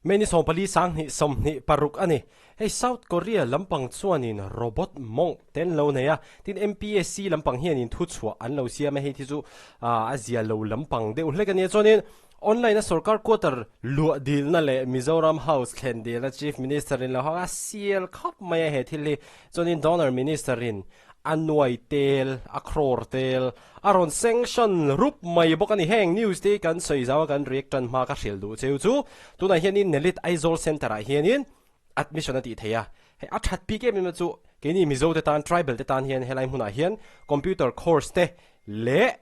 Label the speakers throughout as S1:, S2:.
S1: May ni 14 sang hnih 26 a ni. Hei South Korea lampang chuanin robot mawng te an lo nei a, tin MPSC lampang hianin thuchhuah an lo siam a, hei thi chu a zia lo lampang deuh hlek a nia. Chuanin online a sorkar quarter luah dilna leh Mizoram House thlen dilna Chief Minister in lo hawng a, sial khawp mai a he thil hi. Chuanin Donor Minister in a nuai tel, a crore tel, a rawn sanction rup mai bawk a ni. Heng news te hi kan sawi zau a, kan react tan hma ka hrilh duh cheu chu tunah hianin Nelit Aizawl Centre ah hianin admission a tih theih a. Hei a that bik em em na chu keini Mizo te tan, tribal te tan hian helai hmunah hian computer course te leh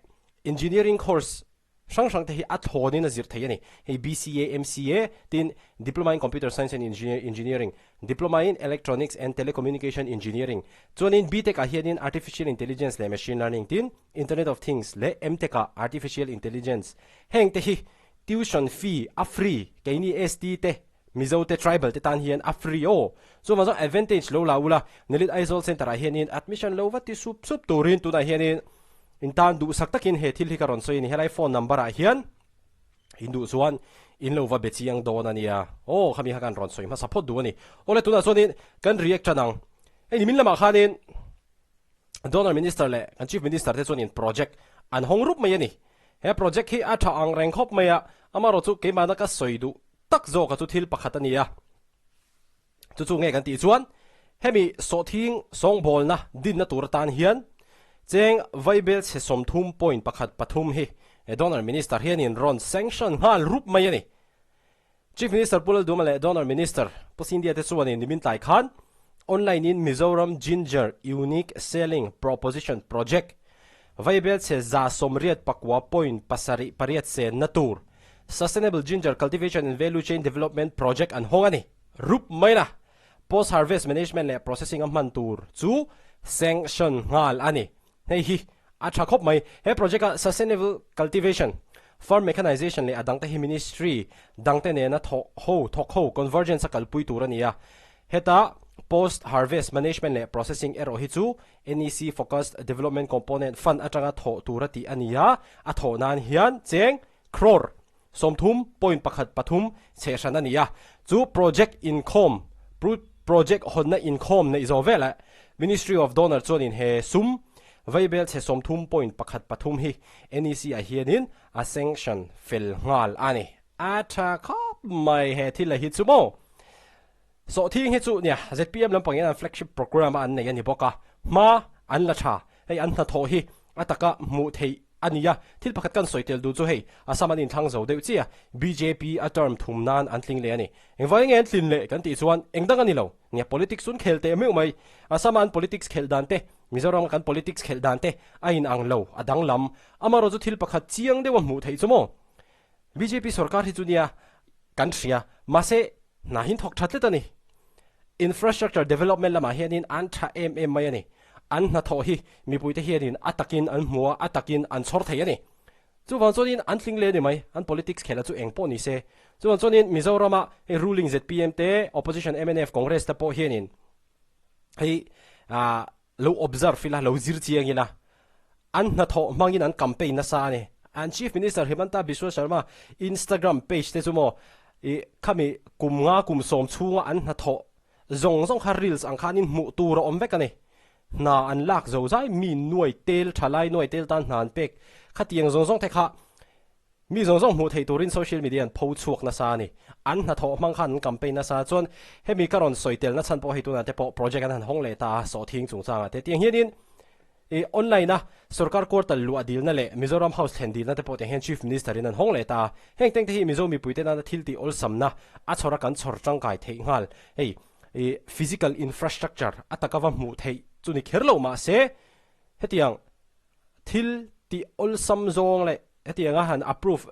S1: engineering course Hrang hrang te hi a thlawnin a zir thei a ni. Hei BCA, MCA tin Diploma in Computer Science and Engineering, Diploma in Electronics and Telecommunication Engineering, chuanin BTech ah hianin Artificial Intelligence leh Machine Learning tin Internet of Things leh MTech ah Artificial Intelligence. Heng te hi tuition fee a free, keini ST te, Mizo te, Tribal te tan hian a free aw. Chuvang chuan advantage lo la ula, Nilit Aizawl Centre ah hianin admission lo va ti sup sup turin tunah hianin In tan duhsak takin he thil hi ka rawn sawi a ni. Helai phone number ah hian in duh chuan in lo va be chiang dawn a nia. Aw khami kha kan rawn sawi hmasa phawt duh a ni. Awle tunah chuanin kan react tan ang. Hei nimin lamah khanin Donor Minister leh kan Chief Minister te chuanin project an hawng rup mai a ni. He project hi a tha ang reng khawp mai a, amaherawhchu keimahna ka sawi duh tak zawka chu thil pakhat a ni a. Chu chu nge kan tih chuan hemi sawhthing sawngbawlna dinna tur atan hian cheng vaibel chhe 30.13 hi Donor Minister hianin rawn sanction nghal rup mai a ni. Chief Minister Pu Lalduma leh Donor Minister Pu Scindia te chuanin nimin tlai khan online in Mizoram Ginger Unique Selling Proposition Project vaibel chhe 189.78 senna tur Sustainable Ginger Cultivation and Value Chain Development Project an hawng a ni. Rup mai la, Post Harvest Management leh Processing a hman tur chu sanction nghal a ni. Hei hi a tha khawp mai. He project a Sustainable Cultivation, Farm Mechanization leh a dangte hi Ministry dangte nena thawh ho, thawk ho, convergence a kalpui tur a ni a. Heta Post Harvest Management leh Processing erawh hi chu NEC Focused Development Component Fund atanga thawh tur a tih a ni a, a thawh nan hian cheng crore 30.13 chhe hran a ni a, chu project inkhawm project hawnna inkhawm neih zawh velah Ministry of Donor chuanin he sum vaibel chhe 30.13 hi NEC ah hianin a sanction fel nghal a ni. A tha khawp mai he thil a hi chu maw? Sawhthing hi chu nia zpm lampang hian an flagship programme a an nei a ni bawk a, hma an la tha, hei an hnathawh hi a taka hmuh theih a ni a, thil pakhat kan sawi tel duh chu hei Assam an inthlang zo deuh chiah, bjp a term thum nan an tling leh a ni. Engvangin nge an tlin leh kan tih chuan eng dang a ni lo, nia politics chu an khel teh meuh mai, Assam a an politics khelh dan te, Mizoram a kan politics khelh dan te a inang lo, a danglam, amaherawh chu thil pakhat chiang deuh a hmuh theih chu maw? Bjp sorkar hi chu nia kan hria, mahse hna hi thawk tha tlet a ni. Infrastructure development lamah hianin an tha em em mai a ni. An hnathawh hi mipuite hianin a takin an hmu a, a takin an chhawr thei a ni. Chuvang chuanin an tling le a ni mai, an politics khelh a chu eng pawh ni se. Chuvang chuanin Mizorama hei ruling zpm te, opposition mnf, Congress te pawh hianin hei ah Lo observe ila, lo zir chiang ila, an hnathawh hmangin an campaign nasa a ni. An Chief Minister Himanta Biswa Sarma Instagram page te chu maw i khami kum nga kum sawm chhunga an hnathawh zawng zawng kha reels ang khanin hmuh tur a awm vek a ni. Hna an lak zo zai mi nuai tel thalai nuai tel tan hna an pek khatiang zawng zawng te kha Mi zawng zawng hmuh theih turin social media an pho chhuak nasa a ni. An hnathawh hmang khan an campaign nasa chuan hemi ka rawn sawi telna chhan pawh hei tunah te pawh project an han hawng leh ta a, sawhthing chungchangah te tiang hianin i online a sorkar quarter luah dilna leh Mizoram House thlen dilna te pawh tiang hian Chief Minister in an hawng leh ta a. Heng teng te hi Mizo mipuite nana thil tih awlsamna a chhawr a kan chhawr tangkai theih nghal. Hei i physical infrastructure a taka va hmuh theih chu ni kher lo mahse hetiang Thil tih awlsam zawng leh hetianga han approve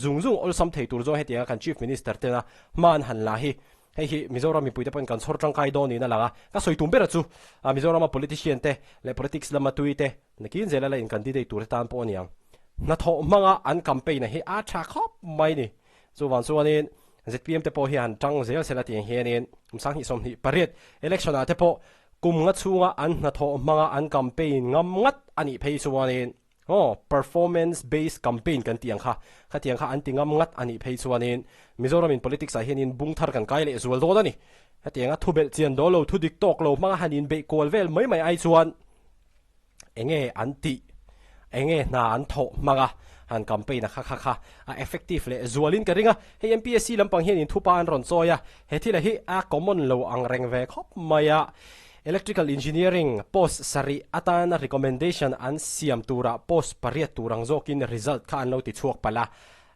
S1: zung zung awlsam thei tur zawng hetianga kan Chief Minister tena hma an han la hi hei hi Mizoram mipuite pawhin kan chhawr tangkai dawn niin a lang a. Ka sawi tum ber chu Mizorama politician te leh politics lama tui te nakin zela la in candidate tur te tan pawh a ni ang. Hnathawh hmanga an campaign a hi a tha khawp mai ni. Chuvang chuanin zpm te pawh hi han tang zel sela tiang hianin kum 2028 election ah te pawh Kum nga chhunga an hnathawh hmanga an campaign ngam ngat a nih phei chuanin Aw, performance based campaign kan tih ang kha, khatiang kha an ti ngam ngat a nih phei chuanin Mizoramin politics ah hianin bung thar kan kai leh zual dawn a ni. Hetianga thu belh chian dawl lo, thu dik tawk lo hmanga han inbeih kual vel mai mai ai chuan enge an tih, enge hna an thawh hmanga han campaign a kha kha kha a effective leh zualin ka ring a. Hei MPSC lampang hianin thupa an rawn chawi a, he thil a hi a common lo ang reng ve khawp mai a. Electrical Engineering post sarih atana recommendation an siam turah post pariat tur ang zawkin result kha an lo ti chhuak palh a,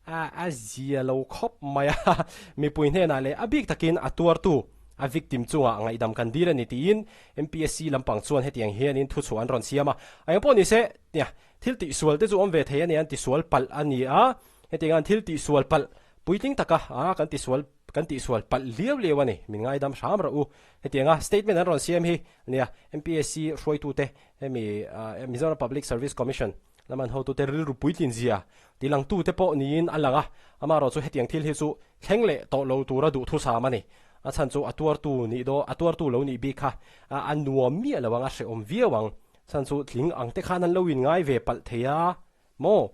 S1: a a zia lo khawp mai a, mipui hnenah leh a bik takin a tuartu, a victim chungah ngaihdam kan dil a ni tiin MPSC lampang chuan hetiang hianin thuchhuah an rawn siam a, a eng pawh ni se, nia, thil tihsual te chu awm ve thei a ni, an tisual palh a ni a, hetiang an thil tihsual palh puitling taka a kan tisual kan tihsual palh liau liau a ni, min ngaidam hram rawh u. Hetianga statement an rawn siam hi nia MPSC hruaitute hemi Mizoram Public Service Commission lama an hotute rilru puitlin zia tilangtute pawh niin a lang a, amaherawh chu hetiang thil hi chu thleng leh tawh lo tura duhthusam a ni. A chhan chu a tuartu nih daw a tuartu lo nih bik kha a nuam miah lo ang a hrehawm viau ang. Chhan chu tling ang te khan an lo inngai ve palh thei a maw?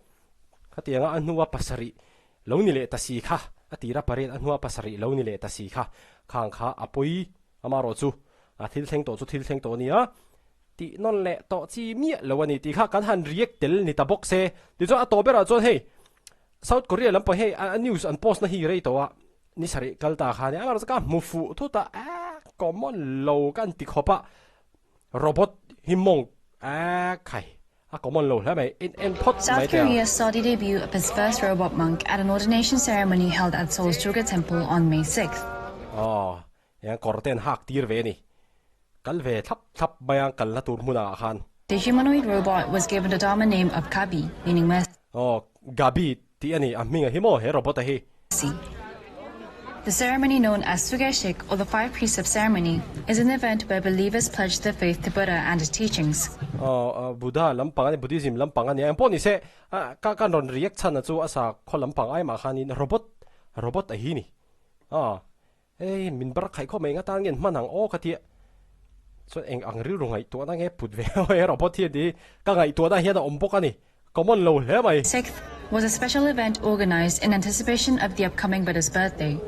S1: Khatianga a hnua pasarih Lo ni leh ta si kha, a tira pariat a hnua pasarih lo ni leh ta si kha, khang kha a pawi amarawh chu a thil thleng tawh chu thil thleng tawh a nia, tih nawn leh tawh chi miah lo a ni tih kha kan han react tel ni ta bawk se. Tichuan a tawh berah chuan hei South Korea lampang hei a news an post na hi rei tawh a, ni sarih kal ta kha nia amarawh chu ka hmu fuh thut a, ah common lo ka an ti khawp a, robot hi mawng ah khai. A common lo hle mai, in en phawt mai
S2: South
S1: teh ang.
S2: Korea saw the debut of its first robot monk at an ordination ceremony held at Seoul's Joga Temple on May 6th.
S1: Aw, eng kawr te an hak tir ve a ni. Kal ve thlap thlap mai a, kalna tur hmun ah khan.
S2: The humanoid robot was given the Dharma name of Gabi, meaning mercy.
S1: Aw, Gabi tih a ni, a hming a hi maw he robot a hi.
S2: The ceremony known as Sugeshik or the Five Precepts Ceremony is an event where believers pledge their faith to Buddha and his teachings.
S1: Aw, Buddha lampang a ni, Buddhism lampang a ni a, engpawh ni se, ka kan rawn react chhan a chu a sakhaw lampang ai mah khanin robot, robot a hi ni. Aw, hei min bar khaih khawp mai eng atan nge an hman ang aw ka tia, chuan eng ang rilru ngaihtuahna nge put ve aw he robot hi a ti, ka ngaihtuahna hian a awm bawk a ni. Common lo hle mai.
S2: Sixth was a special event organized in anticipation of the upcoming Buddha's birthday.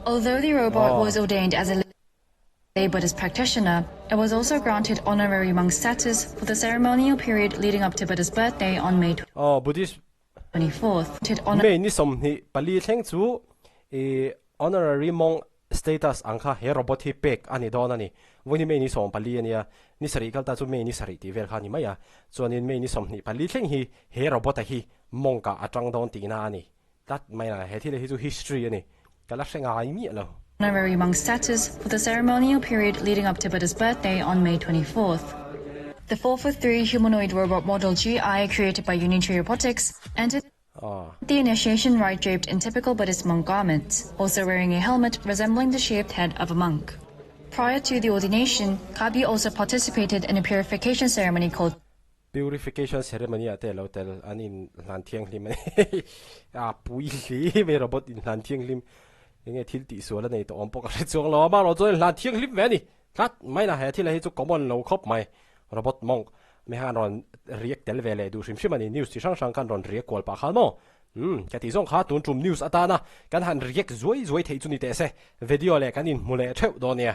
S2: Although the robot was ordained as a lay Buddhist practitioner, it was also granted honorary monk status for the ceremonial period leading up to Buddha's birthday on May
S1: Aw, Buddhist
S2: 24th.
S1: May ni 24 thleng chu i honorary monk Status ang kha he robot hi pek a ni dawn a ni. Vawiin hi May ni 14 a nia, ni sarih kal ta chu May ni sarih tih vel kha a ni mai a. Chuanin May ni 24 thleng hi he robot a hi monk ah a tang dawn tihna a ni tlat mai a. He thil hi chu history a ni, ka la hre ngai miah lo.
S2: Honorary monk status for the ceremonial period leading up to Buddha's birthday on May 24th. The 4-foot-3 humanoid robot model GI created by Unitree Robotics entered The initiation rite draped in typical Buddhist monk garments, also wearing a helmet resembling the shaped head of a monk. Prior to the ordination, Kabi also participated in a purification ceremony called
S1: Purification ceremony ah te lo tel an in hlan thianghlim a ni. A pui hli mai robot in hlan thianghlim enge thil tih sual a nei tawh awm pawh ka hre chuang lo a, amaherawh chuan in hlan thianghlim ve a ni. Tlat mai la he thil hi chu common lo khawp mai. Robot monk mi khan rawn react tel ve leh duh hrim hrim a ni. News chi hrang hrang khan rawn react kual pah khan maw? Umm ka tih zawng kha tun tum news atana kan han react zuai zuai theih chu ni teh se. Video leh kan inhmu leh theuh dawn nia.